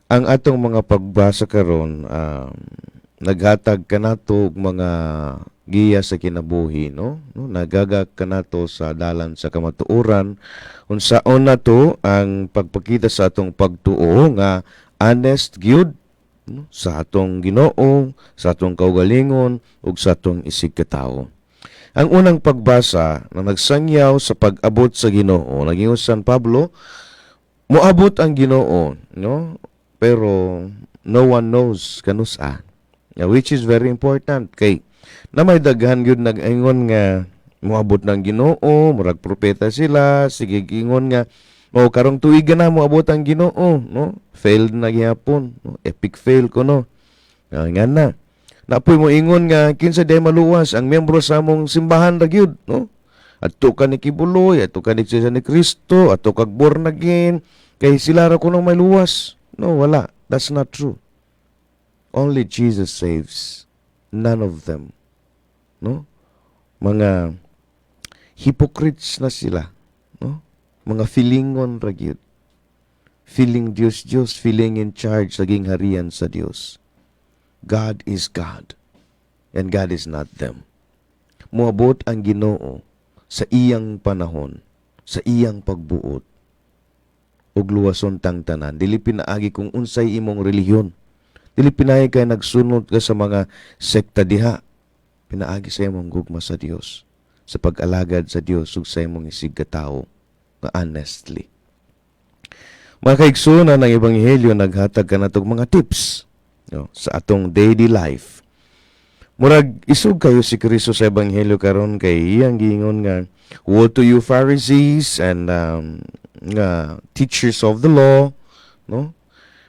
Ang atong mga pagbasa karon naghatag kanato og mga giya sa kinabuhi, no? Nagaga kanato sa dalan sa kamatuoran. Unsaon nato ang pagpakita sa atong pagtuo nga honest gyud, no, sa atong Ginoo, sa atong kaugalingon ug sa atong isig katawo. Ang unang pagbasa na nagsangyaw sa pag-abot sa Ginoo, naging San Pablo, moabot ang Ginoo, no? Pero no one knows kanusa. Yeah, which is very important kay na may daghan gyud nag-ingon nga moabot ng Ginoo, murag propeta sila, sige ingon nga mo karong tuiga na moabot ang Ginoo, no? Failed na gihapon, no? Epic fail ko, no. Nga na. Napoy mo ingon nga kinsa day maluwas ang miyembro sa among simbahan ra gyud, no? Adto ka ni Quiboloy, adto ka ni Iglesia ni Cristo, adto kag born again, kay sila ra kuno may luwas. No, wala. That's not true. Only Jesus saves. None of them. No? Mga hypocrites na sila, no? Mga feelingon ra gyud. Feeling Dios Dios, feeling in charge, naging harian sa Dios. God is God and God is not them. Moabot ang Ginoo sa iyang panahon, sa iyang pagbuot ug luwason tang tanan. Dili pinaagi kung unsay imong relihiyon. Dili pinaagi kay nagsunod ka sa mga sekta diha. Pinaagi sa imong gugma sa Dios, sa pag-alagad sa Dios ug sa imong isig katawo nga honestly. Mga kaigsuonan, ang ebanghelyo naghatag kanatog mga tips, no, sa atong daily life. Murag isog kayo si Kristo sa ebanghelyo karon kay iyang giingon nga, "Woe to you Pharisees and nga teachers of the law," no?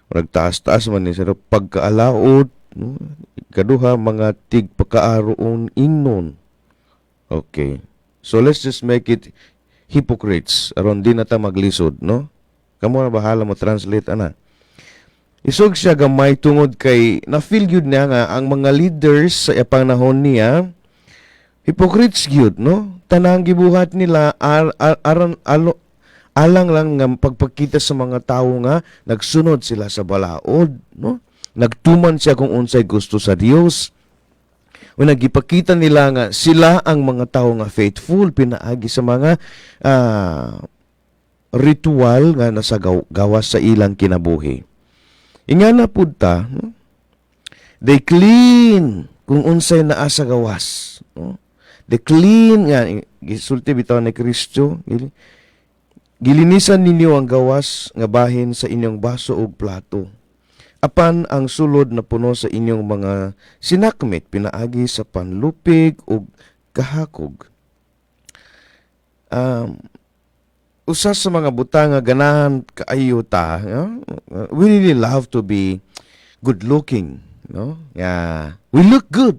Murag taas-taas man ni sila pagkaalaot, no? Ikaduha, mga tigpakaaroon ingnon. Okay. So let's just make it hypocrites aron di na ta maglisod, no? Kamo na bahala mo translate ana. Isog siya gamay tungod kay na-feel gyud niya nga ang mga leaders sa panahon niya hypocrites gyud, no? Tanang gibuhat nila ar, ar, aron alo, alang lang nga pagpakita sa mga tawo nga nagsunod sila sa balaod, no? Nagtuman siya kung unsay gusto sa Dios. O nagipakita nila nga sila ang mga tao nga faithful pinaagi sa mga ritual nga nasa gawas sa ilang kinabuhi. Ingana pud ta, no? They clean kung unsay naa sa gawas, no? They clean nga gisulti bitaw ni Kristo, "Gilinisan ninyo ang gawas nga bahin sa inyong baso ug plato. Apan ang sulod na puno sa inyong mga sinakmit pinaagi sa panlupig ug kahakog." Usa sa mga butang nga ganahan kaayo ta, no? We really love to be good looking, no? Yeah, we look good.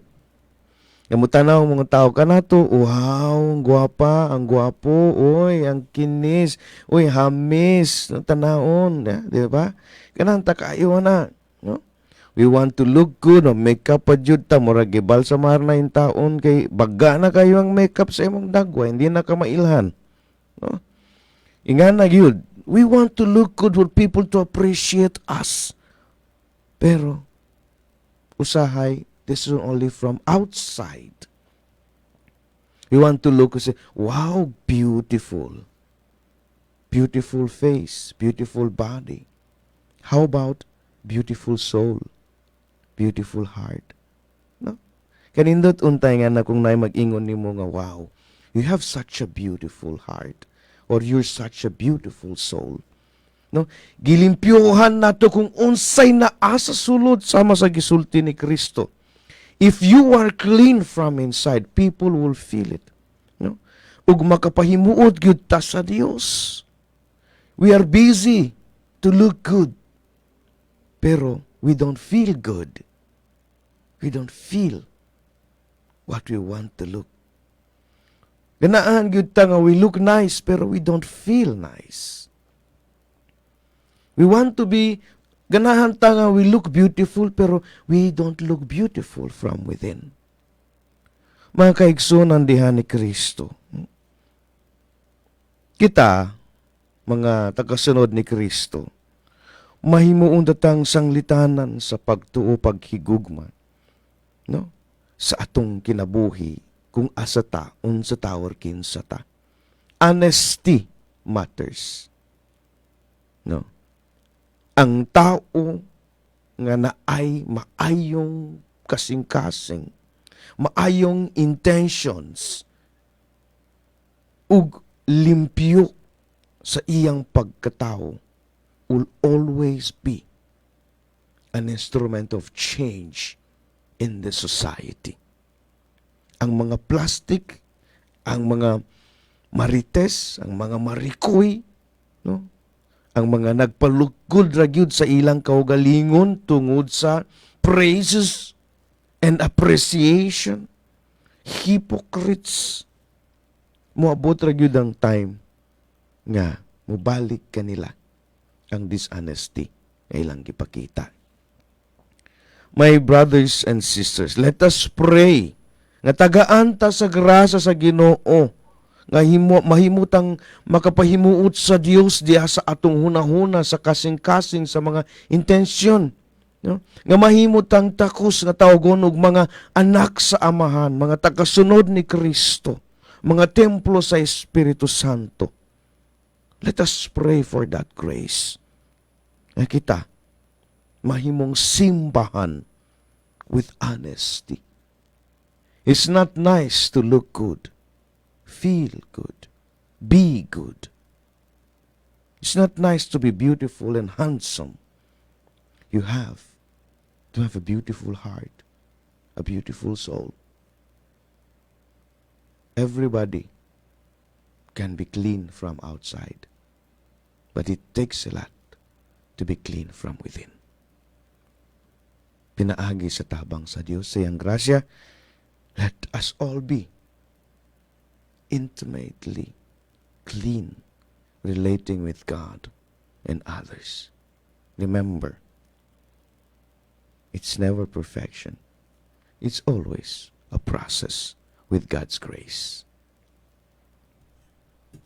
Nga mutanaw mga tao kanato, "Wow, ang gwapa, ang gwapo, oy, ang kinis, oy, hamis, no, tanawon," yeah, di ba? Ganahan ta kaayo na, no? We want to look good, no? Makeup pa jud ta, murag gibalsamar na yung taon kay baga na kayo ang makeup sa imong dagwa, hindi na ka mailhan, no? Ingana gyud, we want to look good for people to appreciate us. Pero usahay, this is only from outside. We want to look and say, "Wow, beautiful. Beautiful face, beautiful body." How about beautiful soul, beautiful heart? No? Kanindot untay nga na kung naay mag-ingon nimo nga, "Wow, you have such a beautiful heart," or "You're such a beautiful soul." No? Gilimpyuhan nato kung unsay naa sa sulod sama sa gisulti ni Kristo. If you are clean from inside, people will feel it. No? Ug makapahimuot gyud ta sa Dios. We are busy to look good. Pero we don't feel good. We don't feel what we want to look. Ganahan gyud ta nga we look nice pero we don't feel nice. We want to be ganahan ta nga we look beautiful pero we don't look beautiful from within. Mga kaigsunan diha ni Kristo. Kita mga tagasunod ni Kristo, Mahimuon datang sanglitanan sa pagtuo, paghigugma, no, sa atong kinabuhi, kung asa ta, unsa ta, or kinsa ta. Honesty matters, no? Ang tao nga naay maayong kasing-kasing, maayong intentions ug limpyo sa iyang pagkatao will always be an instrument of change in the society. Ang mga plastic, ang mga marites, ang mga marikoy, no? Ang mga nagpalugod ra gyud sa ilang kaugalingon tungod sa praises and appreciation, hypocrites, moabot ra gyud ang time nga mobalik kanila ang dishonesty nga ilang gipakita. My brothers and sisters, let us pray nga tagaan ta sa grasya sa Ginoo nga himo mahimutang makapahimuot sa Dios diha sa atong hunahuna, sa kasing-kasing, sa mga intensyon, no? Nga mahimutang takos nga tawgon og mga anak sa Amahan, mga tagasunod ni Kristo, mga templo sa Espiritu Santo. Let us pray for that grace nga kita mahimong simbahan with honesty. It's not nice to look good, feel good, be good. It's not nice to be beautiful and handsome. You have to have a beautiful heart, a beautiful soul. Everybody can be clean from outside, but it takes a lot to be clean from within. Pinaagi sa tabang sa Dios, sa iyang grasya, let us all be intimately clean, relating with God and others. Remember, it's never perfection. It's always a process with God's grace.